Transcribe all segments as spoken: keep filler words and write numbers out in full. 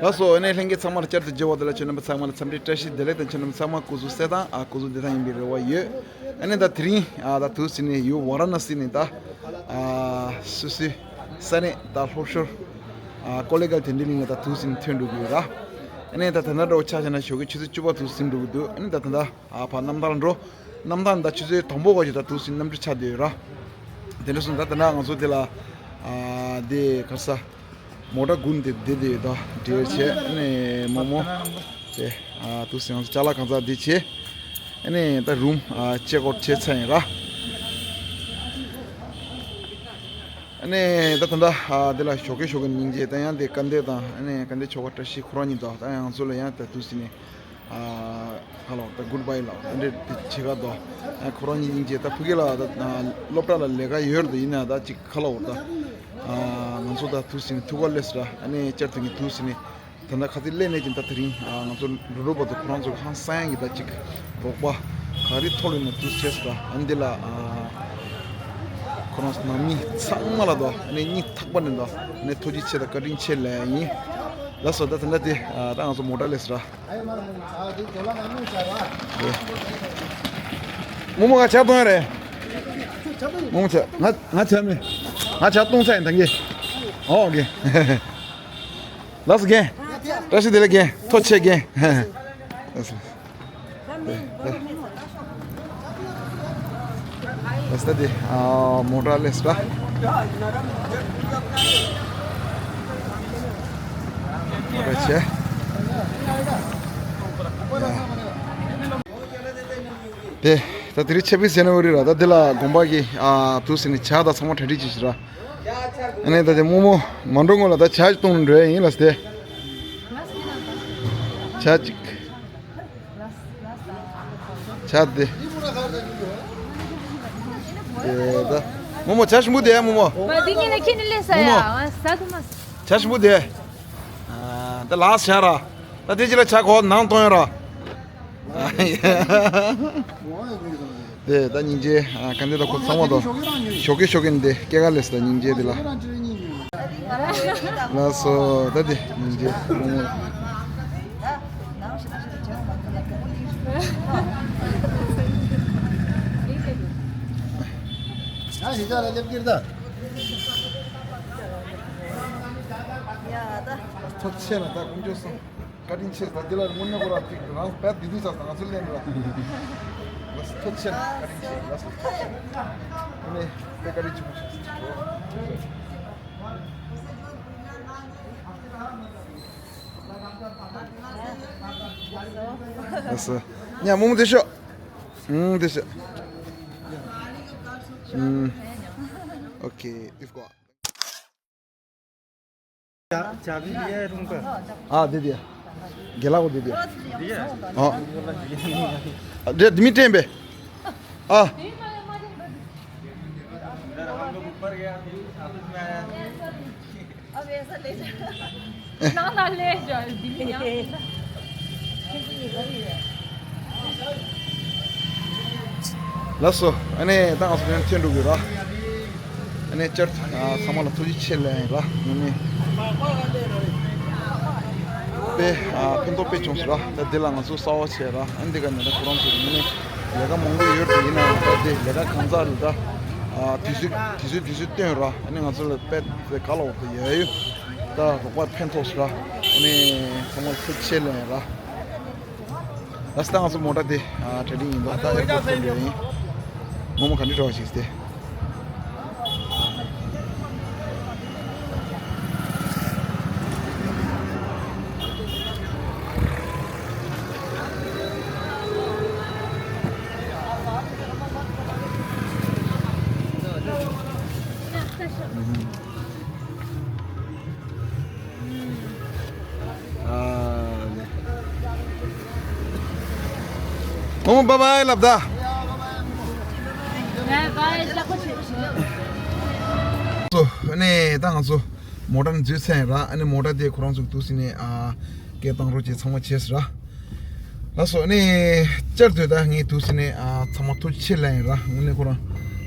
ལགས་སོ། ཨ་ནི་ལྷན་རྒྱས་ཚང་མར་བསྐྱར་དུ་མཇལ་བ་དེ་ལ་ཁྱེད་རྣམ་པ་ཚང་མ་ལ་འཚམས་འདྲི་བཀྲ་ཤིས་བདེ་ལེགས་དང་། ཁྱེད་རྣམ་པ་ཚང་མ་སྐུ་གཟུགས་གསལ་ཐང་། ཨ་སྐུ་གཟུགས་བདེ་ཐང་ཡིན་པའི་རེ་བ་ཡོད། ཨ་ནི་ད་དེ་རིང་ཨ་ད་དུས་ཟིན་ནས་ཡུལ་ཝཱ་ར་ཎ་སི་ནས་ད་ཨ་སོ་སོའི་ས་གནས་ད་ལྷོ་ཤོར་ཨ་ཀོ་ལེ་གལ་དོན་ལྡན་གླིང་ལ་ད་དུས་ཟིན་ཐོན་འགྲོ་གི་ཡོད་ར། ཨ་ནི་ད་ད་ལྟ་འདྲ་བོ་ཆ་བཞག་ན་ཞོགས་ཀའི་ཆུ་ཚོད་བཅུ་པ་དུས་ཟིན་འགྲོ་གི་འདུག་ཨ་ནི་ད་ད་ལྟ་ཨ་ཕར་གནམ་ཐང་འགྲོ། གནམ་ཐང་ད་ཆུ་ཚོད་དང་པོ་ག་ཅིག་ད་དུས་ཟིན་གནམ་གྲུ་ཆགས་བསྡད་ཡོད་ར། དེ་འདྲ་སོང་ད་ད་ལྟ་ང་ཚོ་དེ་ལ་ཨ་དེ་ག་རེ་ཟ། མོ་ཊ་དགུ་འདི་འདི་འདི་ད་འདྲེར་བྱས། ཨ་ནི་མོག་མོག་དེ་ཨ་དུས་ཟིན་ང་ཚོ་ཅ་ལག་གང་ཚང་འདི་བྱས། ཨ་ནི་ད་རུམ་ཨ་ཅེག་ཨའུཊ་བྱས་ཚར་ཡིན་ར། ཨ་ནི་ད་ད་ད་ཨ་འདི་ལ་ཞོགས་ཀས་ཞོགས་ཀས་སྙིང་རྗེ། ད་ཡང་དེ་སྐལ་ལྡན་དང་ཨ་ནི་སྐལ་ལྡན་ཁྱོ་ག་བཀྲ་ཤིས་ཁོ་རང་གཉིས་ད་ད་ཡང་ང་ཚོ་ལ་ཡང་ད་དུས་ཟིན་ནས་ཨ་ཁ་ལོ་ད་གུཌ་བྷའི་ལ་ད་འདྲེ་དེ་བྱེད་ག་ད་ཨ་ཁོ་རང་གཉིས་སྙིང་རྗེ། ད་ཕ་གི་ལ་ད་ཨ་སློབ་གྲྭ་ལ་ལས་ཀ་ཡོད་རེད། ད་ཡིན་ན་ད་ཅིག་ཁ་ལོ་ད་ཨ་ང་ཚོ་ད་དུས་ཟིན་ནས་ཐུག་ག་སླེབས་ར། ཨ་ནི་བསྐྱར་དུ་ངས་དུས་ཟིན་ནས་ད་ལྟ་ཁ་ཚིག་ལས་ནས་ཀྱི་ད་དེ་རིང་ཨ་ང་ཚོ་འགྲོ་འགྲོ་བར་དུ་ཁོ་རང་ཚོ་ཧང་སང་ཡང་གི་ད་ཅིག་རོགས་པ་ག་རེ་ཐོག་ལས་ནས་དུས་བྱས་སོང་། ཨ་འདི་ལ་ཨ་ཁོ་རང་ཚོ་ནང་མི་ཚང་མ་ལ་དོ་ཨ་ནི་སྙིང་ཐག་པ་ནས་དོ་ཨ་ནི་ཐུགས་རྗེ་ཆེ་དང་བཀའ་དྲིན་ཆེ་ལབ་ཡིན། ལགས་སོ། ད་ད་ལྟ་དེ་ཨ་ད་ང་ཚོ་མོ་ཊ་སླེབས་སོང་ར། རྨོ་མོ་ང་ཇ་བཏུང་ཡ་རེད། རྨོ་མོ་ཇ་ང་ང་ཇ་མེད། ང་ཇ་བཏུང་ཚར་ཡིན་ད་གིན། ཨོ་ཨོ་ཁེ། ལགས་སོ་རྒན། བཀྲ་ཤིས་བདེ་ལེགས་རྒན། ཐུགས་རྗེ་ཆེ་རྒན། ལགས་སོ། ལགས་སོ་ད་དེ་ཨ་མོ་ཊ་སླེབས་སོང་ར། མོ་ཊ་བྱས། དེ་ད་དེ་རིང་ཆབ་བི་ཟེར་ན་འོ་རི་ར། ད་དེ་ལ་དགོན་པ་གི་ཨ་དུས་ཟིན་ནས་ཇ་དང་ཚང་མ་གྲ་སྒྲིག་བྱེད་ཤི་ར། ཨ་ནི་ད་དེ་རྨོ་མོ་མ་འགྲོ་སྔོན་ལ་ད་ཇ་བཏུང་འགྲོ་ཡ་ཡིན་ལགས་སོ། དེ་ཇ་ཅིག་ཇ་དེ། དེ་ད་རྨོ་མོ་ཇ་ཞིམ་པོ་དེ་རྨོ་མོ། མ་འདི་ཉིད་ལ་ཁྱེད་ནི་ལས་ས་ཡ་ཟ་ཐུབ་མ་སོང་། ཇ་ཞིམ་པོ་དེ། ཨ་ད་ལགས་ཇ་ར། ད་དེ་ཅི་ལ་ཇ་གོ་ནང་གཏོང་ཡོད་ར། དེ་ད་སྙིང་རྗེ་ཨ་ག་འདི་ད་ཁོ་ཚང་མ་དོ་ཞོགས་ཀས་ཞོགས་ཀས་འདི་སྐྱེ་ག་ལས་ད་སྙིང་རྗེ་དེ་ལ། ལགས་སོ། ད་དེ་སྙིང་རྗེ། ཐུགས་རྗེ་ཆེ་ལ་ད་དཀོན་མཆོག་གསུམ། བཀའ་དྲིན་ཆེ། ད་འདི་ལ་དངོས་གནས་ཁོ་རང་ཅིག་རང་དཔེ་བདེ་སྡུག་ཆགས་སོང་། ང་ཚོ་ལེན་ར། ལགས་སོ་ཐུགས་རྗེ་ཆེ། བཀའ་དྲིན་ཆེ། ལགས་སོ་ཐུགས་རྗེ་ཆེ། ཨ་ནི་དཔེ་བཀའ་དྲིན་ཆེན་པོ་ཆགས་སོང་། ལགས་སོ། ཉ་མོ་མོ་དེ་ཤོག་ཨུམ་དེ་ཤོག་ཨུམ། ཨོ་ཁེ། ཨ་དེ་དེ། དགེ་ལགས་གོ་དེ་དེ། ཨ། དེ་དེ་མི་དྲན་པས། ཨ། ལགས་སོ། ཨ་ནི་ད་ང་ཚོ་ཕན་ཐོན་འགྲོ་དགོས་ར། ཨ་ནི་བསྐྱར་ཨ་ཚང་མ་ལ་ཐུགས་རྗེ་ཆེ་ལབ་ཡིན་ར། ཨ་ནི་དཔེ་ཨ་ཕན་ཐོགས་དཔེ་བྱུང་སོང་ར། ད་འདི་ལ་ང་ཚོ་གསར་པ་བྱས་ར། ཨ་ནི་འདི་ག་ནས་ད་ཁོ་རང་ཚོ་ཨ་ནི་ལས་ཀ་མང་པོ་ཡོད་དེ་ཡིན་ན་ད་འདི་ལས་ཀ་གང་ཚར་རེད། ད་ཨ་དུས་ཚོད་དུས་ཚོད་དུས་ཚོད་བཏོན་ར། ཨ་ནི་ང་ཚོ་ལ་དཔེ་དེ་ག་ལ་འོག་ཏུ་ཡོད་ཡོད་ད་རོགས་པ་ཕན་ཐོགས་སོང་ར། ཨ་ནི་ཚང་མ་ལ་ཐུགས་རྗེ་ཆེ་ལབ་ཡིན་ར། ལགས་སོ། ད་ང་ཚོ་མོ་ཊ་དེ་ཨ་ཊེ་ཌིང་ཡིན་པ། ད་ཨེར་པོར་ཊི་ཐོན་པ་ཡིན། རྨོ་མོ་ག་འདྲ་འདྲ་བ་ཞིག་སྟེ། རྨོ་མོ་བྷའི་བྷའི་ལབ་ད། བྷའི་བྷའི་ལབ་པ་བྱེད། སོ་ཨ་ནི་ད་ང་ཚོ་མོ་ཊ་ནས་འཛུལ་ཚར་ཡིན་ར། ཨ་ནི་མོ་ཊ་དེ་ཁོ་རང་ཚོ་གི་དུས་ཟིན་ནས་ཨ་སྐད་བཏང་རོགས་བྱེད་ཚང་མ་བྱས་སོང་ར། ལགས་སོ། ཨ་ནི་བསྐྱར་དུ་ད་ངས་དུས་ཟིན་ནས་ཨ་ཚང་མ་ཐུགས་རྗེ་ཆེ་ལབ་ཡིན་ར། དངོས་གནས་ཁོ་རང་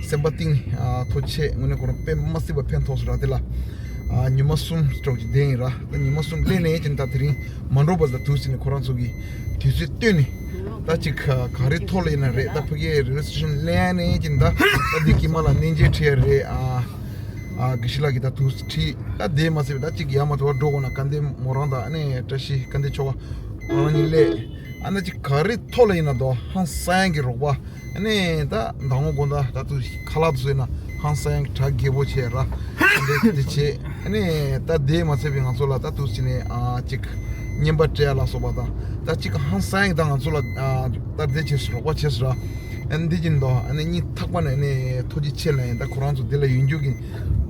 སེམས་པ་གཏིང་ནས་ཨ་ཐུགས་རྗེ་ཆེ། དངོས་གནས་ཁོ་རང་དཔེ་མ་སྲིད་པ་ཕན་ཐོགས་སོང་ར། དེ་ལ་ཨ་ ཨ་ཉི་མ་གསུམ་ཙམ་ཅིག་བསྡད་ཡིན་ར། ད་ཉི་མ་གསུམ་སླེབས་ནས་ཀྱི་ད་དེ་རིང་མ་འགྲོ་བ་ཟ་དུས་ཟིན་ནས་ཁོ་རང་ཚོ་གི་དུས་ཚོད་བཏོན་ནས་ད་ཅིག་ག་རེ་ཐོག་ལ་ཡིན་ན་རེད། ད་ཕ་གིའི་རེ་ཇི་སི་ཊེ་ཤན་སླེབས་ནས་ཀྱི་ད་ད་འདི་ཀྱི་མ་ལ་གནས་མཇལ་ཁྲིད་ཡ་རེད། ཨ་ཨ་དགེ་བཤེས་ལགས་ཀྱི་ད་དུས་ཁྲིད་ད་དེ་མ་ཟད་པའི་ད་ཅིག་ཡ་མ་ཐུ་བ་འགྲོ་དགོས་ན་དགའ་ལྡན་མོ་རང་དང་ཨ་ནི་བཀྲ་ཤིས་དགའ་ལྡན་ཆོ་ག་རང་གཉིས་སླེབས། ཨ་ནི་ཅིག་ག་རེ་ཐོག་ལ་ཡིན་ན་དོ་ཧང་སང་གི་རོགས་པ། ཨ་ནི་ད་མདང་དགོང་དགོང་དག་ད་དུ་ཁ་ལག་དུ་བཟོས་ན་ཧང་སང་གྲ་རྒྱས་པོ་བྱས་ར། འདི་འདི་བྱས་ཨ་ནི་ད་དེ་མ་ཚད་པའི་ང་ཚོ་ལ་ད་དུ་ཟིན་ནས་ཨ་ཅིག་བརྙན་པར་སྤྲད་ཡ་ལ་སོགས་པ་དང་ད་ཅིག་ཧང་སང་ད་ང་ཚོ་ལ་ཨ་ད་དེ་བྱས་སུ་རོགས་པ་བྱས་སུ་ར། ཨ་ནི་འདི་བཞིན་དུ་ཨ་ནི་སྙིང་ཐག་པ་ནས་ཨ་ནི་ཐུགས་རྗེ་ཆེ་ལ་ཡིན། ད་ཁོ་རང་ཚོ་འདི་ལ་ཡོད་རྒྱུ་གི་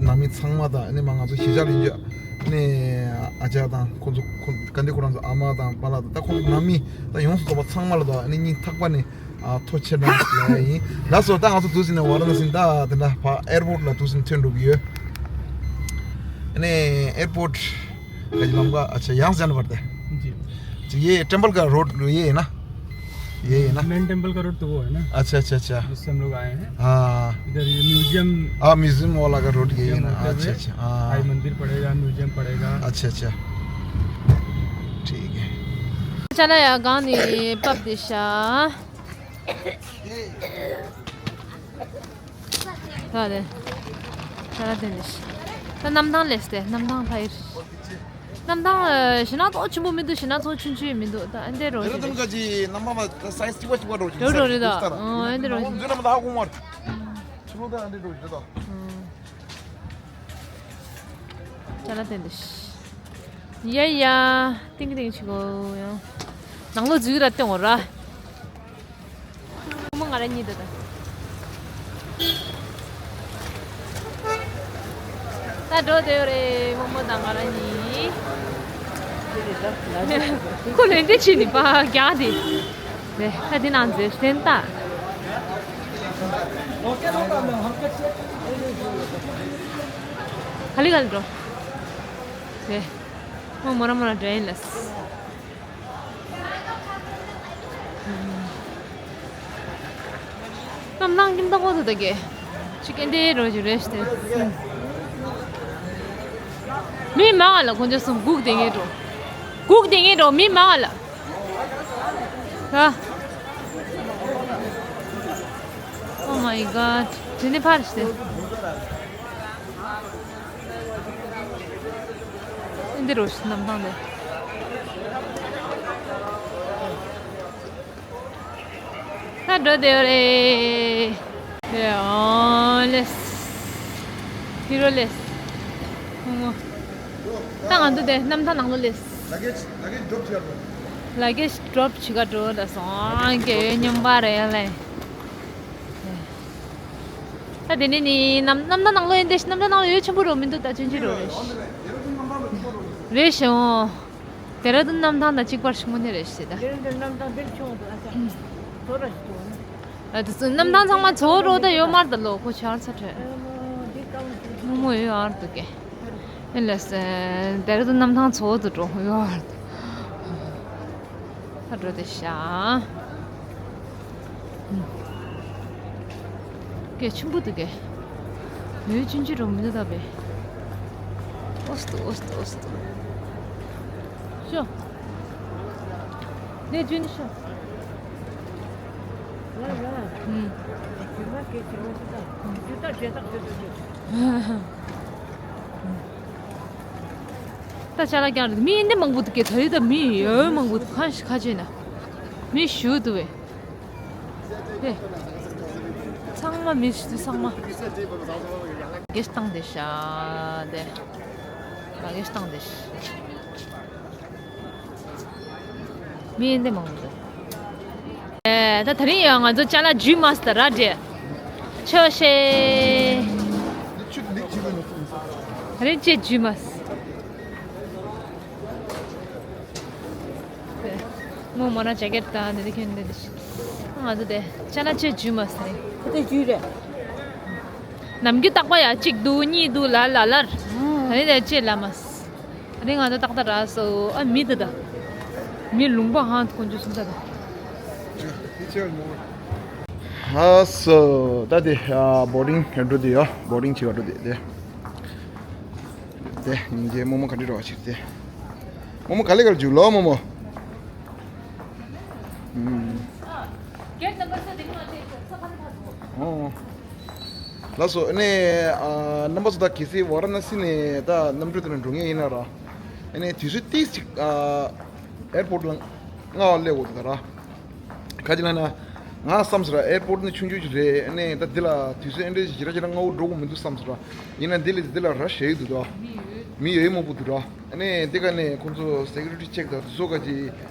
ནང་མི་ཚང་མ་དང་ཨ་ནི་མ་ང་ཚོ་གཞིས་ཆགས་ལ་ཡོད་རྒྱུ་ཨ་ནི་ཨ་ཅག་དང་ཁོ་ཚོ་ཁོ་ག་འདི་ཁོ་རང་ཚོ་ཨ་མ་དང་པཱ་ལགས་དང་ད་ཁོ་ཚོ་ནང་མི་ད་ཡོངས་སུ་རྫོགས་པ་ཚང་མ་ལ་དང་ཨ་ནི་སྙིང་ཐག་པ་ནས། ཨ་ཐུགས་རྗེ་ཆེ་གནང་ལ་ཡིན། ལགས་སོ། ད་ང་ཚོ་དུས་ཟིན་ནས་ཝཱ་ར་ཎ་སི་ད་དེ་འདྲ་ཕ་ཨེར་པོར་ཊི་ལ་དུས་ཟིན་ཐོན་འགྲོ་གི་ཡོད། ཨ་ནི་ཨེར་པོར་ཊི་ག་ཅི་ལམ་ཀ་ཨ་ཆ་ཡང་ཟེར་ན་བར་དེ། जी। ये टेम्पल का रोड ये है ना? ये है ना? मेन टेम्पल का रोड तो वो है ना, अच्छा अच्छा अच्छा। जिससे हम लोग आए हैं। हाँ। इधर ये म्यूजियम, हाँ म्यूजियम वाला का रोड यही है म्यूजियम ना? होते अच्छा हुए अच्छा। हाँ। आई मंदिर पड़ेगा, म्यूजियम पड़ेगा। अच्छा अच्छा। ठीक है। ཅ་ལག་ཡ་གང་ནས་བབས་ཏེ་ཤ། ད་རེད། ད་ར་དེ་ནས་ཤ། ད་གནམ་ཐང་སླེབས་ཏེ་གནམ་ཐང་ཕ་ཡིར། གནམ་ཐང་ཞེ་ན་ཚོགས་ཆེན་པོ་མི་འདུག་ཞེ་ན་ཚོགས་ཆུང་ཆུང་མི་འདུག་ད་ཨ་འདྲ་རོ་རེད། དེ་ནང་ག་ཅི་གནམ་ཐང་ལ་སའི་ཛི་གཅིག་པ་གཅིག་པ་རོ་ཅིག་རོ་རེད་ད། ཨ་འདྲ་རོ་ཞིག་འདི་ནང་མ་ད་ཧ་གོ་མ་རེད། ཆུ་ལོ་ད་ཨ་འདྲ་རོ་ཞིག་རེད་ད། ཅ་ལག་དེ་འདི་ཤ། ཡ་ཡ། ཏིང་ཏིང་ཆི་གོ་ཡང་། ནང་ལོ་འཛུལ་ར་སྟོན་འོ་ར། ཁོ་མོ་ང་ར་གཉིས་འདུག་ད། ད་འགྲོ་བསྡད་ཡོད་རེད། རྨོ་མོ་དང་ང་ར་གཉིས། ཁོ་ལེན་ཏེ་ཕྱིན་ནི་པ་རྒྱག་དེ། ད་འདི་ནང་འཛུལ་སྟན་ད། ག་ལེ་ག་ལེ་འགྲོ། རེད། རྨོ་མོ་ར་མོ་ར་འདྲ་ཡིན་ལ། གནམ་ཐང་ཀིན་ཏག་པོ་འདུག་ད་གེ། ཅི་ཀེན་ཏེ་རོ་ཅི་རེ་ཤི་ཏེ། མི་མང་ལ་ཁོང་ཚོ་སུམ་སྒུག་དེ་ངེས་འགྲོ། སྒུག་དེ་ངེས་འགྲོ་མི་མང་ལ། ཧ། Oh my god. དེ་ནི་ཕར་ཤི་ཏེ། འདི་རུ་གནམ་ཐང་འདི། ད་འགྲོ་བསྡད་ཡོད་རེད། ཨོ་ལེས། ཧི་རོ་ལེས། ད་ང་ཚོ་དེ་གནམ་ཐང་ནང་ལོ་ལེས། ལ་གེ་ཇི་ལ་གེ་ཇི་ཌོབ་བྱེད་ག་འགྲོ། ལ་གེ་ཇི་ཌོབ་བྱེད་ག་འགྲོ་ད་སོང་། ཨང་ཀེ་སྙོམས་པ་རེད་ལེ། ད་དེ་ནས་ནི་གནམ་གནམ་ཐང་ནང་ལོགས་ཡིན་ཏེ། གནམ་ཐང་ནང་ལོགས་ཡོད་ཆེན་པོ་རོ་མི་འདུག་ད་ཆུང་ཆུང་རོ་རེད། རེད་ཤོང་། ལྡེ་ར་ལྡུན་གནམ་ཐང་དང་གཅིག་པར་ཆུང་མོ་ནི་རེད་ཤེ་ད། ལྡེ་ར་ལྡུན་གནམ་ཐང་འདིར་ཆུང་འདུག་ཨ་ཙི། ཚོ་ར་ཞིག་འདུག་ཨ་ཙི་གནམ་ཐང་ཚང་མ་ཚོ་རོ་ད་ཡོད་མར་ད་ལོ་ཁོ་ཆར་ཚ་ཁྲོད། འདི་ཀམ་ཆུང་མོ་ཡོད་ཨར་འདུག་གེ། ཨེ་ལས། ལྡེ་ར་ལྡུན་གནམ་ཐང་ཚོ་དུ་འགྲོ་ཡོད་ཨར་འདུག་ད་འགྲོ་དེ་ཤ། གལ་ཆེན་པོ་འདུག་གས། མོའི་ཆུང་ཆུང་རུ་མི་འདུག་ད་པས། ཨོ་སྟོ་ཨོ་སྟོ་ཨོ་སྟོ། ཤོ། ནས་ཅུན་ཤོ། ཡ་ཡ། ཨུམ། ཇུས་མ་སྐད་ཆེན་པོ་ཞིག་དང་། ཇུས་ཏག་ཇེ་ཏག་ཇེ་ཏག་ཇེ་ཏག་ད་ཅ་ལག་རྒྱག་རེད། མི་འདི་མང་པོ་འདུག་གས། ད་རེས་ད་མི་ཡོད་མང་པོ་འདུག་ཁ་ཤས་ཁ་ཅིག་ན་མི་ཞུ་འདུག་བས། དེ་ཚང་མ་མི་ཞུ་འདུག་ཚང་མ། གེ་སྟངས་དེ་ཤ་དེ། གེ་སྟངས་དེ་ཤ། མི་འདི་མང་པོ་འདུག་ཨེ། ད་དེ་རིང་ཡང་ང་ཚོ་ཅ་ལག་ཇུས་མ་སི་ད་ར་འདྲེ། ཆོ་ཤེ། ད་རིང་ཅེ་ཇུས་མ་སི། མོ་མོ་ན་ཇེ་ཀེ་ཊི་དང་འདི་འདི་ཁྱོད་འདི་འདི་ང་ཚོ་དེ་ཅ་ལག་ཅེ་ཇུས་མ་སི་རེད། ཁོ་དེ་ཇུས་རེད། ནམ་རྒྱུན་རྟག་པ་ཡ་གཅིག་འདུག་གཉིས་འདུག་ལ་ལ་ལར། ད་རིང་དེ་ཅེ་ལ་མ་སི། ཨ་རེ་ང་ད་ཏག་ཏག་ར་སོ། ཨ་མི་དེ་ད། མི་ལུང་པ་ཧང་དུ་ཀོན་ཅུ་སུན་ད་ད། ཧ་སོ། ད་དེ་ཨ་བོ་ཌིང་འགྲོ་དུས་ཡ་བོ་ཌིང་བྱེད་པ་འགྲོ་དུས་དེ། དེ་ཡིན་གྱི་རྨོ་མོ་ག་འདྲ་རོགས་བྱེད་དེ། རྨོ་མོ་ག་ལེ་ག་ལེ་འཇུག་ལོ་རྨོ་མོ། ཨུམ། ཨོ། ལགས་སོ། ཨ་ནི་ཨ་རྣམ་པ་ཚོ་ད་གལ་སྲིད་ཝ་ར་ཎ་སི་ནས་ད་གནམ་གྲུ་དེ་ནང་འགྲོ་མཁན་ཡིན་ན་ར། ཨ་ནི་དུས་ཚོད་ཏིག་ཅིག་ཨ་ཨེར་པོར་ལ་སྔ་བ་སླེབས་དགོས་འདུག་ད་ར། ག་ཅི་ལབ་ན། ང་བསམ་སོང་ར་ཨེར་པོར་ནི་ཆུང་ཆུང་ཞིག་རེད། ཨ་ནི་ད་འདི་ལ་དུས་ཚོད་ཨེ་འདྲ་ཞིག་ཞེ་དྲག་ཞེ་དྲག་སྔ་བོ་འགྲོ་དགོས་མི་འདུག་བསམ་སོང་ར། ཡིན་ན་འདི་ལས་འདི་ལ་ར་ཞེ་གི་འདུག་ད། མི་ཡོད་མང་པོ་འདུག་ར། ཨ་ནི་འདི་ག་ནས་ཁོང་ཚོ་སེ་ཀུ་རི་ཊི་ཅེག་དང་དེ་ཚོ་ག་ཅི།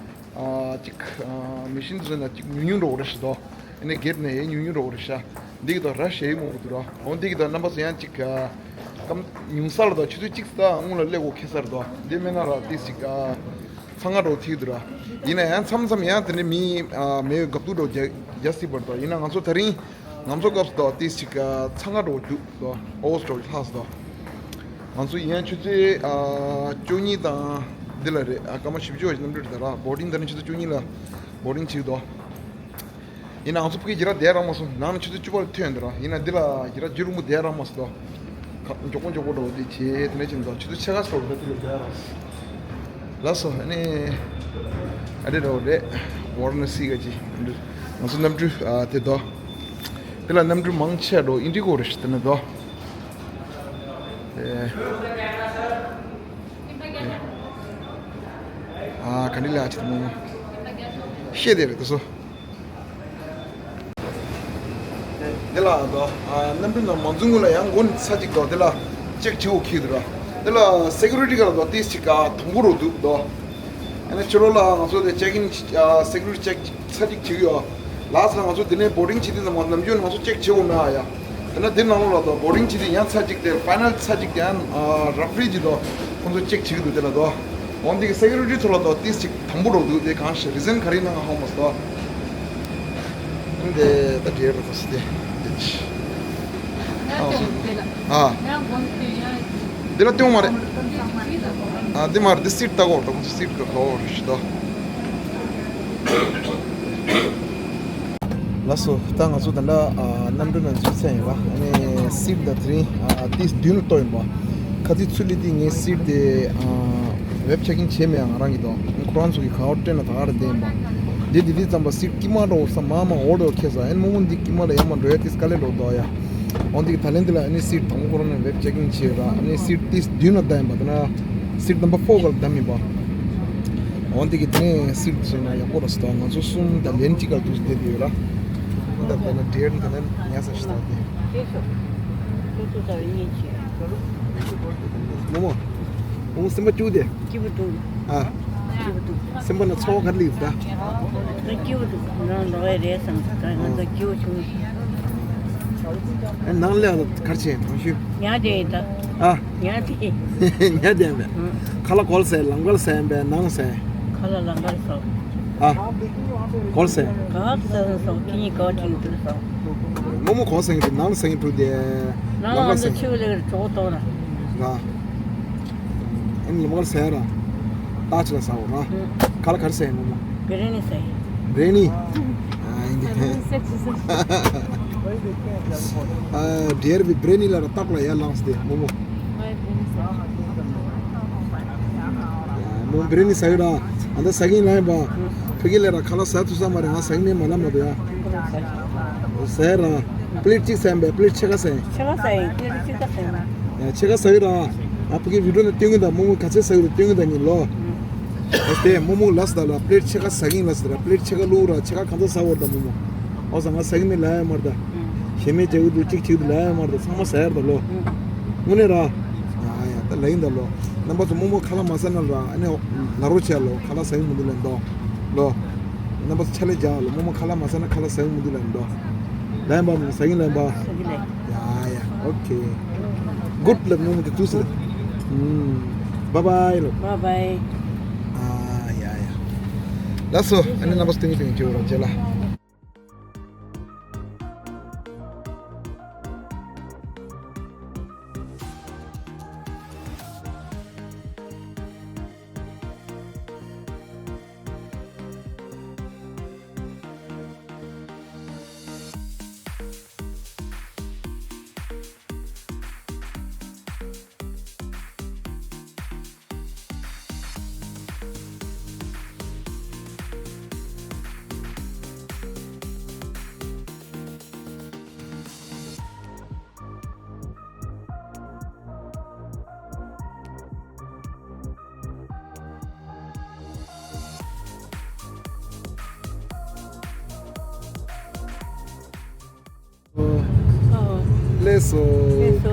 ཨ་ཅིག་ཨ་མེ་ཤིན་དེ་ཚོ་ན་ཅིག་ཉུང་ཉུང་འགྲོ་གི་རེད་ཤག་དོ། ཨ་ནི་གེ་ཊི་ནས་ཡང་ཉུང་ཉུང་འགྲོ་གི་རེད་ཤག། འདི་གི་ད་ར་ཞེ་གི་མང་པོ་འདུག་ར། འོ་འདི་གི་ད་རྣམ་པ་ཚོ་ཡང་ཅིག་ཨ་སྐམ་ཉུང་ས་ལ་ད་ཆུ་ཚོད་གཅིག་ཙམ་སྔོན་ལ་སླེབས་དགོས་ཁེལ་ས་རེད་དོ། འདི་མེད་ན་ར་ཏིག་ཅིག་ཨ། ཚང་ང་འགྲོ་ཐིག་འདུག་ར། ཡིན་ན་ཡང་མཚམས་མཚམས་ཡང་དེ་འདྲའི་མི་ཨ་མེད་འགབ་ཐུག་འགྲོ་རྒྱ་རྒྱ་སྲིད་པར་དོ། ཡིན་ན་ང་ཚོ་ད་རིང་ང་ཚོ་སྐབས་སུ་དོ་ཏིག་ཅིག་ཨ་ཚང་ང་འགྲོ་རྒྱུག་དོ། ཨོ་སི་ཊོལ་ལྷག་སོ། ང་ཚོ་ཡིན་ཡང་ཆུ་ཚོད་ཨ་བཅུ་གཉིས་དང་འདི་ལ་རེད། ཨ་སྐར་མ་བཞི་བཅུ་བ་ཞིག་གནམ་གྲུ་རེད་ད་ར། བོར་ཌིང་ད་རིང་ཆུ་ཚོད་བཅུ་གཉིས་ལ་བོར་ཌིང་བྱེད་དོ། ཡིན་ནའང་ཚོ་ཕ་གི་ཇི་ར་བསྡད་རག་མ་སོང་། ནང་ན་ཆུ་ཚོད་བཅུ་པ་ལ་ཐོན་འདི་ར། ཡིན་ན་འདི་ལ་ཇི་ར་ཇི་རུ་མོ་བསྡད་རག་མ་སོང་། ཁ་མགྱོགས་པོ་མགྱོགས་པོ་འགྲོ་འདི་བྱེད་དེ་ནས་ཕྱིན་འདུག་ཆུ་ཚོད་ཕྱེད་ཀ་སོགས་ལ་འདི་ལ་བསྡད་རག་ལ་སོ། ཨ་ནི་ཨ་རེ་རོ་རེ་ཝ་ར་ཎ་སི་ག་ཅི་ང་ཚོ་གནམ་གྲུ་ཨ་དེ་དོ། འདི་ལ་གནམ་གྲུ་མང་ཆེ་འགྲོ་ཨིན་ཌི་གོ་རེ་ཞིག་དེ་ནས་དོ། ཨེ། ཨ་ག་འདྲ་ལ་ཅི་དུ་མོ་མོ། ཤེས་དེ་རེད་དུ་སོ། འདི་ལ་དོ། ཨ་གནམ་གྲུ་ནང་མ་འཛུལ་སྔོན་ལ་ཡང་མགོ་ནས་ཚ་གཅིག་དོ། འདི་ལ་ཅེག་བྱེད་དགོས་ཁེལ་འདུག་ར། འདི་ལ་སེ་ཀུ་རི་ཊི་ག་ལ་དོ་ཏིས་ཅིག་ག་དང་པོ་རུ་འདུག་དོ། ཨ་ནི་ཕྱི་ལོགས་ལ་ང་ཚོ་དེ་ཅེག་ཨིན་ཨ་སེ་ཀུ་རི་ཊི་ཅེག་ཚ་གཅིག་བྱེད་ཀྱི་ཡོད། ལ་སི་ལ་ང་ཚོ་དེ་ནས་བོར་ཌིང་བྱེད་དུས་ཙམ་པ་ནམ་རྒྱུན་ང་ཚོ་ཅེག་བྱེད་དགོས་མེད་ཨ་ཡ། དེ་ན་དེ་ནང་ལོགས་ལ་དོ་བོར་ཌིང་བྱེད་དུས་ཡང་ཚ་གཅིག་དེ་ཕའི་ནལ་ཚ་གཅིག་དེ་ཡང་ཨ་རབ་རིབ་ཀྱི་དོ། ཁོང་ཚོ་ཅེག་བྱེད་ཀྱི་འདུག་དེ་ལ་དོ། འོན་ཏེ་གི་སེ་ཀུ་རི་ཊི་ཐོག་ལ་དོ་ཏིས་ཅིག་དང་པོ་རུ་འདུག་དེ་གང་ཞིག་རི་ཛན་ག་རེ་ཡིན་ན་ང་ཧ་གོ་མ་སོང་། འདི་ད་འདྲེ་རུ་ཐོག་སི་ཏེ། ཨ། འདི་ལ་སྟོན་མ་རེད། ཨ་འདི་མ་རེད། འདི་སིཊ་ལྟ་གོ་ད་ཁོང་ཚོ་སིཊ་གི་གོ་རེ་ཞིག་དོ། ལགས་སོ། ད་ང་ཚོ་ད་ལྟ་ཨ་གནམ་གྲུ་ནང་འཛུལ་ཚར་ཡིན་པ། ཨ་ནི་སིཊ་ད་དེ་རིང་ཨ་ཏིས་མདུན་ལ་གཏོགས་ཡིན་པ། ཁ་ཚིག་ཚུར་སླེབས་དུས་ངའི་སིཊ་དེ་ཨ་ཝེབ་ཆེག་ཨིན་བྱས་མེད་ང་རང་གི་དོ། ཁོ་རང་ཚོ་གི་ག་བར་སྟོན་ལ་ད་ག་རེ་བསྡད་ཡིན་པ། འདི་དེ་དུས་ཙམ་པ་སིཊ་དཀྱིལ་མ་འགྲོ་ས་མ་མ་འོར་དོ་ཁེལ་ས། ཨན་མོ་མོ་འདི་དཀྱིལ་མ་ལ་ཡར་མར་འགྲོ་ཡ་ཏིས་དཀའ་ལས་འགྲོ་དོ་ཡ། འོན་ཏེ་གི་ད་ལན་འདི་ལ་ཨ་ནི་སིཊ་དང་པོ་ཁོ་རང་ནས་ཝེབ་ཆེག་ཨིན་བྱས་ར། ཨ་ནི་སིཊ་ཏིས་མདུན་ལ་བསྡད་ཡིན་པ། དེ་ན་སིཊ་ནམ་བར་ཕོར་ག་ལ་བསྡད་ཡིན་པ། འོན་ཏེ་གི་དེ་ནས་སིཊ་བཟོས་ན་ཡག་པོ་ར་སི་ད་ང་ཚོ་གསུམ་ད་ལན་གཅིག་ག་ལ་འདུག་སེ་བསྡད་དེ་ཡོད་ར། ད་ད་ན་འདྲེར་ད་ན་ཉལ་ས་ཞིག་ད་དེ། ལྟོས་ཤོག་ལྟོས་ཤོག་ད་བའི་གཉིད་ཆེ། མོ་མོ། མོ་མོ་སེམས་པ་སྐྱིད་དེ། སྐྱིད་པོ་འདུག་ཨ། སྐྱིད་པོ་འདུག་སེམས་པ་ན་ཚོར་བ་ག་རེ་སླེབས་ད། ད་སྐྱིད་པོ་འདུག་ང་ལོག་ཡ་རེད་བསམ་ད་ང་ད་སྐྱིད་པོ་བྱུང་། ཨ་ནང་ལ་ག་རེ་བྱས་གང་ཞུ། ཉལ་བསྡད་ཡིན་ད། ཨ། ཉལ་བསྡད། ཉལ་བསྡད་མེད། ཁ་ལག་གོལ་ཟས་ལམ་ཁར་ཟས་པས་ནང་ཟས། ཁ་ལག་ལམ་ཁར་ཟ། ཨ། གོལ་ཟས། ག་བ་ཟ་ཟ་ཁྱེད་གཉིས་ག་བ་ཁྲིད་འདུག་ཟ། མོ་མོ་གོལ་ཟས་འདུག་ནང་ཟས་འདུག་དེ། ནང་ལམ་ལ་ཁར་ཟ་ཟས། ཆུ་ལེ་གར་གྲོགས་གཏོང་ན། ང་། ཨ་ནི་ལམ་ཁར་ཟས་ར། ཏག་ཅིག་ལ་ཟ་འོ་ར། ཁ་ལག་ག་རེ་ཟས་མོ་མོ། བི་རི་ནི་ཟས། བི་རི་ནི། ཨ་ཡིན་དེ། ཨ་འདྲེར་བི་བི་རི་ནི་ལ་ར་ཏག་ལ་ཡར་ལངས་ཏེ་མོ་མོ། མོ་བི་རི་ནི་ཟ་ཡོད་ར། ཨ་ད་ཟ་གིན་ལ་ཡིན་པ། ཕ་གི་ལ་ར་ཁ་ལག་ཟ་ཐུབ་ས་མ་རེད། ང་ཟ་གིན་མེད་མ་ལབ་མ་དོ་ཡ། ཟ་ཡ་ར། པི་ལེཊ་གཅིག་ཟ་ཡིན་པས། པི་ལེཊ་ཕྱེད་ཀ་ཟ་ཡིན། ཕྱེད་ཀ་ཟ་ཡིན། པི་ལེཊ་གཅིག་ཀ་ཟ་ཡིན། ཡ་ཕྱེད་ཀ་ཟ་ཡོད་ར། ང་ཕ་གི་བི་ཌིའོ་ནང་སྟོན་གིན་ད་མོ་མོ་ག་ཚད་ཟ་གི་རེད་སྟོན་གིན་ད་ཉིན་ལོ། ཨ་དེ་མོ་མོ་ལ་ཟ་ད་ལ་པི་ལེཊ་ཕྱེད་ཀ་ཟ་གིན་ལ་ཟ་ད་པི་ལེཊ་ཕྱེད་ཀ་བླུག་ར་ཕྱེད་ཀ་གང་ཚ་ཟ་བར་ད་མོ་མོ། ཨོ་ཟ་ང་ཟ་གི་མི་ལ་ཡ་མར་ད། ཞེ་མེད་བྱ་གི་འདུག་གཅིག་བྱེད་གི་འདུག་ལ་ཡ་མར་ད་ཚང་མ་ཟ་ཡར་ད་ལོ། དངོས་གནས་ར། ཡ་ཡ་ད་ལ་ཡིན་ད་ལོ། རྣམ་པ་ཚོ་མོ་མོ་ཁ་ལག་མ་ཟ་ན་ར་ཨ་ནི་ལ་རོ་བྱས་ལོ་ཁ་ལག་ཟ་གི་མི་འདུག་ལན་ད། ལོ། རྣམ་པ་ཚོ་ཆ་ལས་རྒྱག་ལོ་མོ་མོ་ཁ་ལག་མ་ཟ་ན་ཁ་ལག་ཟ་གི་མི་འདུག་ལན་ད། ལན་པ་མོ་ཟ་གི་ལན་པ། ཟ་གི་ལན། Yeah, yeah. Okay. Good luck, Momo, to Tuesday. Mm. Bye bye. Bye bye. Ah, yeah, yeah. That's all. Ani na bas tingi tingi chura chela. ཨོ། ལེགས་སོ། ལེགས་སོ།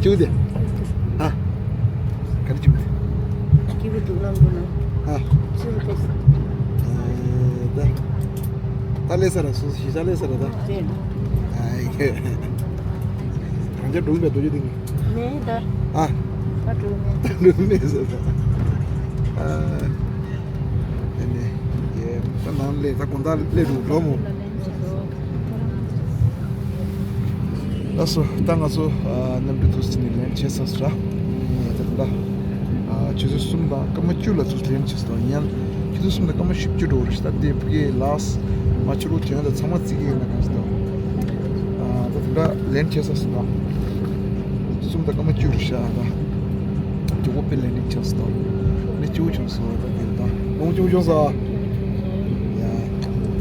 ཅུ་དེ། ཨ། ག་རེ་ཅུ་དེ། སྐྱིད་པོ་འདུག་ལམ་འགྲོ་ན། ཨ། ཅུ་དེ། ཨ། ད། ད་ལེགས་ས་ར་སོ་སོ་ཞིག་ད་ལེགས་ས་ར་ད། དེ། ཨ་ཡེ། རང་ཅག་འགྲོ་གི་མེད་དོ་ཅུ་དེ་ནི། མེད་ད། ཨ། ད་འགྲོ་མེད། ད་འགྲོ་མེད་ཟེར་ད། ཨ། དེ་ནས་ཡེ། ད་ནང་ལས་ད་དགོང་དག་ལས་འགྲོ་འགྲོ་མོ། ལགས་སོ། ད་ང་ཚོ་ཨ་གནམ་གྲུ་དུས་ཚོད་ནས་ལེན་བྱས་ཚར་སོང་ར། ད་ད་ཨ་ཆུ་ཚོད་གསུམ་དང་སྐར་མ་བཅུ་ལ་དུས་ལེན་བྱས་སོང་། ཡང་ཆུ་ཚོད་གསུམ་དང་སྐར་མ་བཞི་བཅུ་འགྲོ་རེད། ད་དེ་ཕ་གིའི་ལགས་མ་ཆུ་ལོག་བྱས་ན་ད་ཚང་མ་རྩིས་ཀྱི་ཡིན་ན་གང་ཞིག་ད། ཨ་ད་ད་ལེན་བྱས་ཚར་སོང་ར། གསུམ་དང་སྐར་མ་བཅུ་རེད་ཤག་ད། མགྱོགས་པོ་དཔེ་ལེན་འགྲིག་ཆགས་སོང་། ནི་གཅིག་པོ་བྱུང་སོང་ད་དེ་ད། ལོང་གཅིག་པོ་བྱུང་སོང་། ཡ།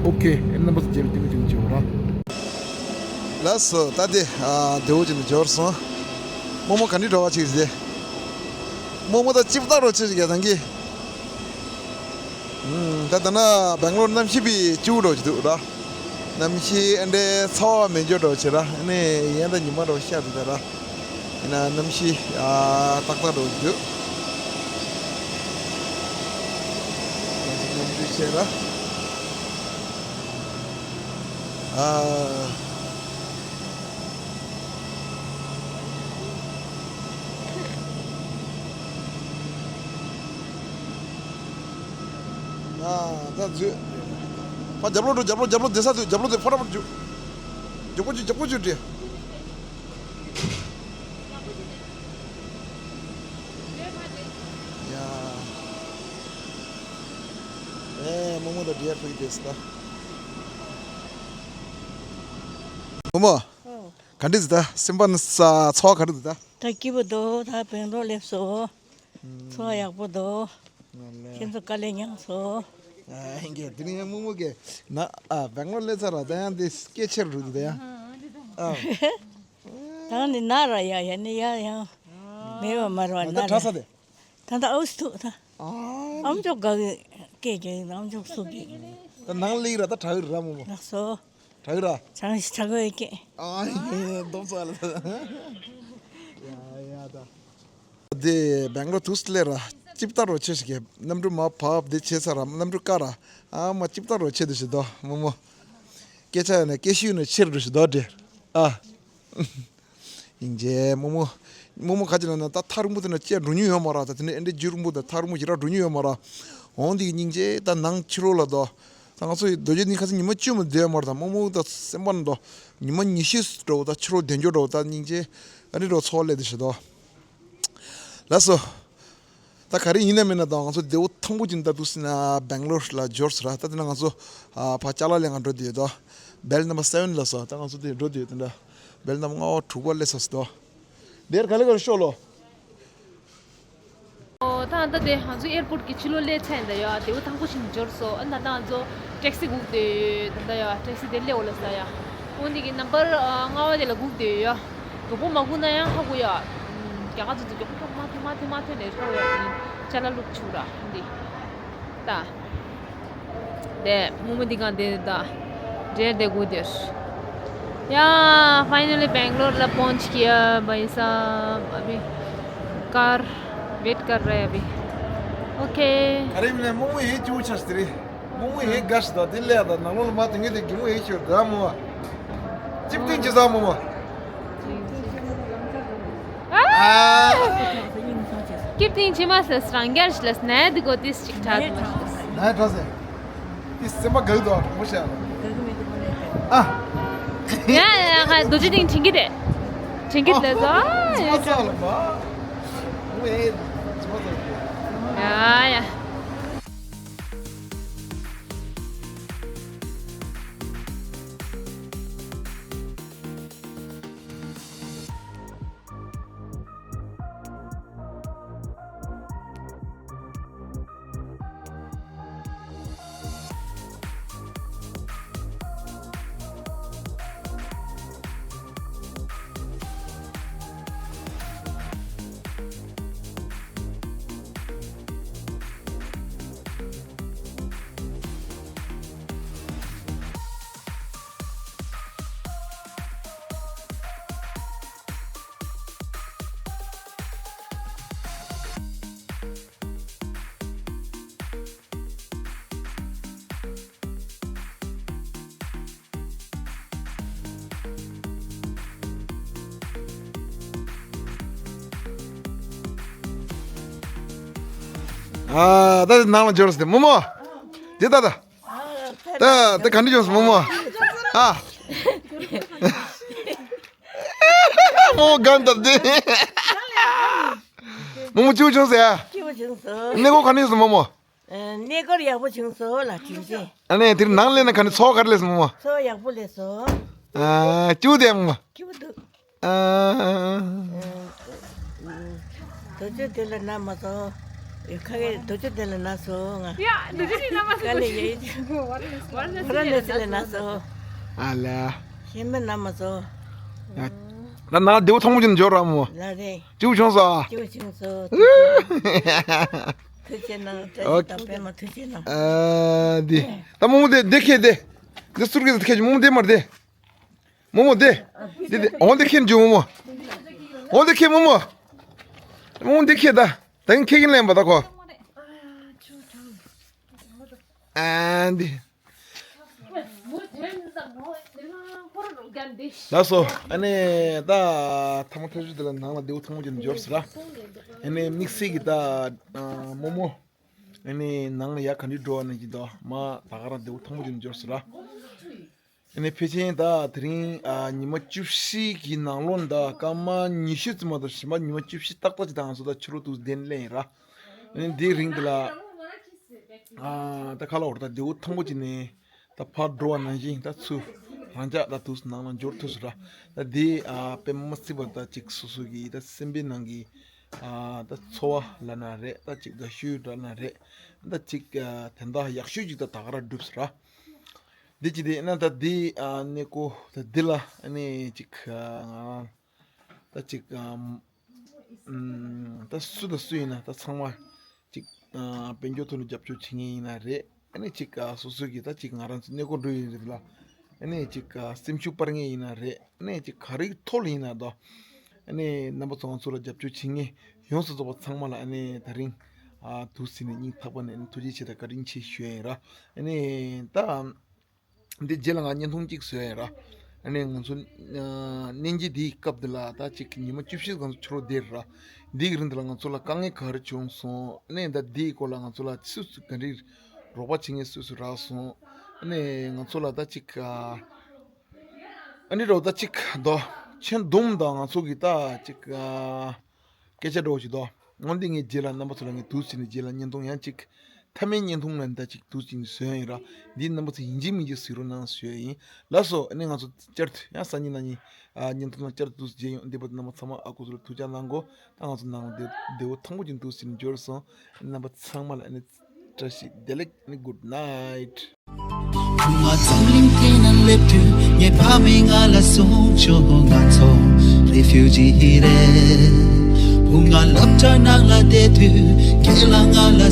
ཨོ་ཁེ། ཨེ་རྣམ་པ་ཚོ་རྗེས་ལ་ཏིང་ངེ་ཏིང་བྱེད་འོ་ར། ལགས་སོ། ད་དེ་ཨ་བདེ་བོ་ཅན་དུ་འབྱོར་སོང་། རྨོ་མོ་ག་འདྲ་འགྲོ་བ་ཅིག་རེད། རྨོ་མོ་ད་ཅིབ་ཏག་རོ་ཆེ་ཞིག་ཡ་ཐང་གི། ད་ད་ན་སྦེང་ལོར་གནམ་གཤིས་པི་སྐྱིད་པོ་འདྲ་ཅིག་འདུག་ར། གནམ་གཤིས་ཨེ་འདྲའི་ཚ་བ་མེད་འཇོག་འདྲ་ཅིག་ར། ཨ་ནི་ཡན་ད་ཉི་མ་འདྲ་ཤར་འདུག་ད་ར། ཡིན་ན་གནམ་གཤིས་ཨ་ཏག་ཏག་འདྲ་འདུག་ང་ཚོ་གནམ་གྲུ་བྱས་ར། ཨ། ཨ་ད་འཛུལ། ཕ་རྒྱབ་ལོག་འགྲོ། རྒྱབ་ལོག་རྒྱབ་ལོག་བསྡད་ས་འདུག་རྒྱབ་ལོག་དེ་ཕར་ར་ཕར་འཇུག་རྒྱག་པོ་ཅིག་རྒྱག་པོ་ཅིག་འདྲི། ཡ། ཨེ་རྨོ་མོ་དང་འདྲིས་ཡ་ཕུག་གི་བསྡད་ས་ད། རྨོ་མོ། ཨོ། ག་འདྲ་འདུག་ད། སེམས་པ་ན་ས་ཚོར་བ་ག་འདྲ་འདུག་ད། ད་སྐྱིད་པོ་འདུག་ད་སྦེང་ལོར་སླེབས་སོང་། ཚོར་བ་ཡག་པོ་འདུག་ཁྱེད་ཚོ་དཀའ་ལས་མྱངས་སོང་། ཨ་ཧིང་གེ་དེ་ནི་ཡང་རྨོ་མོ་གེ་ན་ཨ་སྦེང་ལོར་སླེབས་ཚར་ར། ད་ཡང་དེ་སྐད་ཆེར་རུ་འདུག་ད་ཡང་། ཨ། ད་ནི་ན་ར་ཡ་ཡ་ནི་ཡ་ཡང་། མེད་པ་མ་ར་ན་ད་ར། གྲྭ་ས་དེ། ད་ད་ཨའུ་སི་ཐུག་ད། ཨ། ཨམ་ཅོག་ག་གི་སྐད་རྒྱག་ཨམ་ཅོག་སུ་གི། ད་ནང་ལིག་ར་ད་གྲག་ར་རྨོ་མོ། ལགས་སོ། གྲག་ར། ཚང་ཞིག་གྲག་གི་སྐད། ཨ་ཡེ་སྡོམ་ཚོ་ཨ་ལ་ད། ཡ་ཡ་ད། དེ་སྦེང་ལོར་དུས་སླེབས་ར་ཅིབ་ཏག་རོ་ཆེ་ཞིག་གི་གནམ་གྲུ་མ་བབས་དེ་བྱས་ཚར་ར། གནམ་གྲུ་ཀ་ར་ཨ་མ་ཅིབ་ཏག་རོ་ཆེ་དུ་ཞིག་དོ་རྨོ་མོ། སྐད་ཆ་ཡོད་ན་སྐད་ཤུགས་ནས་ཆེར་འགྲོ་ཞིག་དོ་དེ་ཨ། སྙིང་རྗེ་རྨོ་མོ། རྨོ་མོ་ག་ཅི་ལབ་ན་ད་ཐག་རིང་པོ་དེ་ན་བཅར་འགྲོ་མྱོང་ཡོད་མ་རེད། ད་དེ་ནས་ཨེ་འདྲའི་རྒྱུ་རིང་པོ་དང་ཐག་རིང་པོ་ཞེ་དྲག་འགྲོ་མྱོང་ཡོད་མ་རེད། འོང་དེ་གི་སྙིང་རྗེ་ད་ནང་ཕྱི་ལོགས་ལ་དོ། ད་ང་ཚོ་ཡི་རྡོ་རྗེ་གདན་ཁ་སང་ཉི་མ་བཅུ་མ་བསྡད་ཡོད་མ་རེད། ད་རྨོ་མོ་ད་སེམས་པ་ན་དོ། ཉི་མ་ཉི་ཤུ་འགྲོ་ད་ཕྱི་ལོགས་བསྡད་འགྱོ་འགྲོ་ད་སྙིང་རྗེ། ཨ་ནི་འགྲོ་ཚོར་བ་སླེབས་དེ་ཞེ་དོ། ལགས་སོ། ད་ག་རེ་ཡིན་ན་མིན་ན་ད་ང་ཚོ་བདེ་བོ་ཐང་པོ་ཅིག་ད་འདུག་སེ་ན་སྦེང་ལོར་ལ་འབྱོར་སོང་ར། ད་དེ་ན་ང་ཚོ་ཨ་ཕ་ཅ་ལག་ལེན་ག་འགྲོ་བསྡད་ཡོད་དོ། སྦེལ་ནམ་བར་སེ་བེན་ལ་སོ། ད་ང་ཚོ་དེ་འགྲོ་བསྡད་ཡོད་དེ་འདྲ། སྦེལ་ནམ་བར་ལྔ་པ་དྲུག་པ་སླེབས་ཚར་སོང་དོ། དེར་ག་ལེ་ག་ལེ་ཤོག་ལོ། ཨོ་ད་ད་དེ་ང་ཚོ་ཨེར་པོར་གི་ཕྱི་ལོགས་སླེབས་ཚར་ཡིན་ད་ཡ། བདེ་བོ་ཐང་པོ་ཞིག་འབྱོར་སོང་། ཨ་ན་ད་ང་ཚོ་ཊེག་སི་སྒུག་བསྡད་ཡོད་ད་ད་ཡ། ཊེག་སི་དེ་སླེབས་འོ་ལ་ས་ཡ། འོ་འདི་གི་ནམ་བར་ལྔ་པ་དེ་ལ་སྒུག་བསྡད་ཡོད་ཡ། མགྱོགས་པོ་མ་སྒུག་ན་ཡང་ཧ་གོ་ཡ། རྒྱ་གར་ཚོ་ཚོ་མགྱོགས་པོ་མ་ཐེ་མ་ཐེ་མ་ཐེ་ནས་ཧྲོ་ཡ། ཅ་ལག་བླུགས་བཅུག་ར་འདི། ད། དེ་རྨོ་མོ་འདི་གང་དེ་ད། འདྲེར་དེ་དགོས་དེར། या, फाइनली बेंगलोर ला पहुंच गया भाई साहब। अभी कार वेट कर रहे हैं अभी। ओके। अरे मैंने मोमो ये क्यों छस्त्री? རྨོ་མོ་ཡིན་དགའ་ཞིག་དང་དེ་ལས་དང་ནང་ལོགས་ལ་མ་དེ་ངས་དེ་གི་མོ་ཡིན་ཤོད་དགའ་མོ། ཅིབ་ཏིང་ཅི་ཟ་མོ་མོ། ཨ། ཅིབ་ཏིང་ཅི་མ་ཟ་རང་རྒྱལ་ཞིག་ལ་སྣེ་དི་གོ་ཏིས་ཅིག་ཁྲག་མ་ཤེས། ནའི་ཁྲག་ཟེ། ཏིས་སེམས་པ་དགའ་དོ་མོ་ཤེས། ཨ། ཡ་ཡ་ཁ་རྡོ་རྗེ་ཏིང་ཁྲིང་གི་རེད། ཁྲིང་གི་རེད་ཟོ། ཅི་མ་ཟ་ལ་མ། ཨུ་ཨེ། ཅི་མ་ཟ་ལ། ཡ་ཡ། ཨ་ད་ནང་ལ་འབྱོར་སོང་སྟེ་རྨོ་མོ། དེ་ད་ད། ད་ད་ག་འདྲ་བྱུང་སོང་རྨོ་མོ། ཨ། རྨོ་མོ་གང་ད་དེ། རྨོ་མོ་སྐྱིད་པོ་བྱུང་སོང་ཡ། སྐྱིད་པོ་བྱུང་སོང་། གནས་སྐོར་ག་འདྲ་བྱུང་སོང་རྨོ་མོ། ཨ། གནས་སྐོར་ཡག་པོ་བྱུང་སོང་ལ་དྲིན་ཆེ། ཨ་ནི་དེར་ནང་སླེབས་ན་ག་འདྲ་ཚོར་བ་ག་རེ་སླེབས་སོང་རྨོ་མོ། ཚོར་བ་ཡག་པོ་སླེབས་སོང་། ཨ། སྐྱིད་པོ་འདུག་ཡ་རྨོ་མོ། སྐྱིད་པོ་འདུག་ཨ། རྡོ་གཅོད་དེ་ལ་ན་མ་སོང་། ཡ་ཁ་གེ་རྡོ་གཅོད་དེ་ལ་ན་སོང་ང་། ཡ་རྡོ་གཅོད་དེ་ན་མ་སོང་། ཀ་ལེ་ཡེ། ཝ་ར་ཎ་སི་ལ་ན་སོང་། ཨ་ལ། ཞེ་མེར་ན་མ་སོང་། ཡ། ད་ནང་བདེ་པོ་ཐང་པོ་ཅན་འབྱོར་ར་རྨོ་མོ། ལགས་རེད། སྐྱིད་པོ་བྱུང་སོང་། སྐྱིད་པོ་བྱུང་སོང་། ཐུགས་རྗེ་གནང་། བཀྲ་ཤིས་དང་པད་མ་ཐུགས་རྗེ་གནང་། ཨ་འདི། ད་རྨོ་མོ་དེ་འདི་ཁྱེར་དེ། འདི་སུར་ཀེ་སི་ཁྱེར་རྨོ་མོ་དེ་མར་དེ། རྨོ་མོ་དེ། དེ་དེ་འོ་དེ་ཁྱེར་འཇུ་རྨོ་མོ། འོ་དེ་ཁྱེར་རྨོ་མོ། རྨོ་མོ་དེ་ཁྱེར་ད། ད་ཡིན་ཁྱེར་གིན་ལེན་པ་ད་ཁོ། ཨ་འདི། ལགས་སོ། ཨ་ནི་ད་ཐ་མ་ཐ་ཤུ་དེ་ལ་ནང་ལ་བདེ་པོ་ཐང་པོ་ཅན་འབྱོར་སོང་ར། ཨ་ནི་དམིགས་བསལ་གྱི་ད་རྨོ་མོ། ཨ་ནི་ནང་ལ་ཡ་ག་འདྲ་འགྲོ་བ་ནང་བཞིན་དུ་མ་ད་ག་རང་བདེ་པོ་ཐང་པོ་ཅན་འབྱོར་སོང་ར། ཨ་ནི་ཕལ་ཆེར་ད་དེ་རིང་ཨ་ཉི་མ་བཅུ་བཞི་གི་ནང་ལོགས་ད་སྐར་མ་ཉི་ཤུ་ཙམ་མ་གཏོགས་གཞན་པ་ཉི་མ་བཅུ་བཞི་ཏག་ཏག་ཅིག་ད་ང་ཚོ་ད་ཕྱི་རུ་འདུག་བདེན་ལེན་ཡིན་ར། ཨ་ནི་འདིའི་རིང་འདི་ལ་ཨ་ད་ཁ་ལ་འོར་ད་བདེ་པོ་ཐང་པོ་ཅིག་ནས་ད་ཕར་འགྲོ་བ་ནང་བཞིན་ད་ཚུར་རང་ཅག་ད་འདུག་ནང་ལ་འབྱོར་ཐུབ་སོང་ར། ད་འདི་ཨ་དཔེ་མ་སྲིད་པ་ད་ཅིག་སོ་སོ་གི་ད་སེམས་པའི་ནང་གི་ཨ་ད་ཚོར་བ་ལབ་ན་རེད། ད་ཅིག་དགའ་ཤོས་ལབ་ན་རེད། ད་ཅིག་ཨ་དོན་དག་ཡག་ཤོས་ཅིག་ད་ད་ག་རང་འགྲུབ་སོང་ར། འདི་ཅི་སྟེ་ན་ད་འདི་ཨ་གནས་སྐོར་ད་འདི་ལ་ཨ་ནི་ཅིག་ཨ་ང་རང་ད་ཅིག་ཨམ་ཨམ་ད་སུ་དང་སུ་ཡིན་ན་ད་ཚང་མ་ཅིག་ཨ་དཔལ་འབྱོར་ཐོག་ནས་རྒྱབ་སྐྱོར་བྱེད་མཁན་ཡིན་ན་རེད། ཨ་ནི་ཅིག་ཨ་སོ་སོ་གི་ད་ཅིག་ང་རང་ཚོ་གནས་སྐོར་འགྲོ་ཡིན་རེད་ལ། ཨ་ནི་ཅིག་ཨ་སེམས་ཤུགས་སྤར་མཁན་ཡིན་ན་རེད། ཨ་ནི་ཅིག་ག་རེ་ཐོག་ལ་ཡིན་ན་ད་ཨ་ནི་རྣམ་པ་ཚོ་ང་ཚོ་ལ་རྒྱབ་སྐྱོར་བྱེད་མཁན་ཡོངས་སུ་རྫོགས་པ་ཚང་མ་ལ་ཨ་ནི་ད་རིང་ཨ་འདུག་སེ་ནས་སྙིང་ཐག་པ་ནས་ཨ་ནི་ཐུགས་རྗེ་ཆེ་དང་བཀའ་དྲིན་ཆེ་ཞུ་ཡ་ཡིན་ར། ཨ་ནི་ད། འདི་རྗེས་ལ་ང་བརྙན་ཐུང་གཅིག་བཟོས་ཡིན་ར། ཨ་ནི་ང་ཚོ་ཨ་གནས་མཇལ་འདིའི་སྐབས་འདི་ལ་ད་ཅིག་ཉི་མ་བཅུ་བཞི་ང་ཚོ་ཕྱི་རུ་བསྡད་ར། འདིའི་རིང་འདི་ལ་ང་ཚོ་ལ་དཀའ་ངལ་ག་རེ་བྱུང་སོང་། ཨ་ནི་ད་འདིའི་སྐོར་ལ་ང་ཚོ་ལ་སུ་སུ་ག་འདྲའི་རོགས་པ་བྱེད་མཁན་སུ་སུ་རག་སོང་། ཨ་ནི་ང་ཚོ་ལ་ད་ཅིག་ཨ་ཨ་ནི་རོགས་ད་ཅིག་དོ་ཆེན་བསྡོམས་དང་ང་ཚོ་གི་ད་ཅིག་ཨ། སྐད་ཆ་འདྲ་བོ་ཞིག་འདུག་འོན་ཏེ་ངས་རྗེས་ལ་རྣམ་པ་ཚོ་ལ་ངས་འདུག་སེ་ནས་རྗེས་ལ་བརྙན་ཐུང་ཡང་གཅིག་མཐའ་མའི་བརྙན་ཐུང་ལ་འདི་གཅིག་འདུག་སེ་ནས་བཟོས་ཡིན་ར། འདི་རྣམ་པ་ཚོ་ཡིན་གཅིག་མིན་གཅིག་གཟིགས་རོགས་གནང་ཞུ་ཡ་ཡིན། ལགས་སོ། ཨ་ནི་ང་ཚོ་བསྐྱར་དུ་ཡང་སང་ཉིན་གནངས་ཉིན་ཨ་བརྙན་ཐུང་ལ་བསྐྱར་དུ་འདུག་སེ་མཇལ་ཡོང་། འདི་བར་དུ་རྣམ་པ་ཚང་མ་ཨ་ཁུ་ཚོ་ལ་ཐུགས་ཅག་གནང་གོ། ད་ང་ཚོ་ནང་བདེ་བདེ་པོ་ཐང་པོ་ཅིག་འདུག་སེ་ནས་འབྱོར་སོང་། རྣམ་པ་ཚང་མ་ལ་ཨ་ནི་བཀྲ་ཤིས་བདེ་ལེགས། ཨ་ནི་good night། བུ་ང་འཛམ་གླིང་སྟེང་ན་སླེབས་དུས་ངའི་ཕ་མས་ང་ལ་གསུངས་བྱུང་། ང་ཚོ་རི་ཕིའུ་ཇི་རེད། བུ་ང་སློབ་གྲྭ་ནང་ལ་བསྡད་དུས་ཁྱེད་ལ་ང་ལ་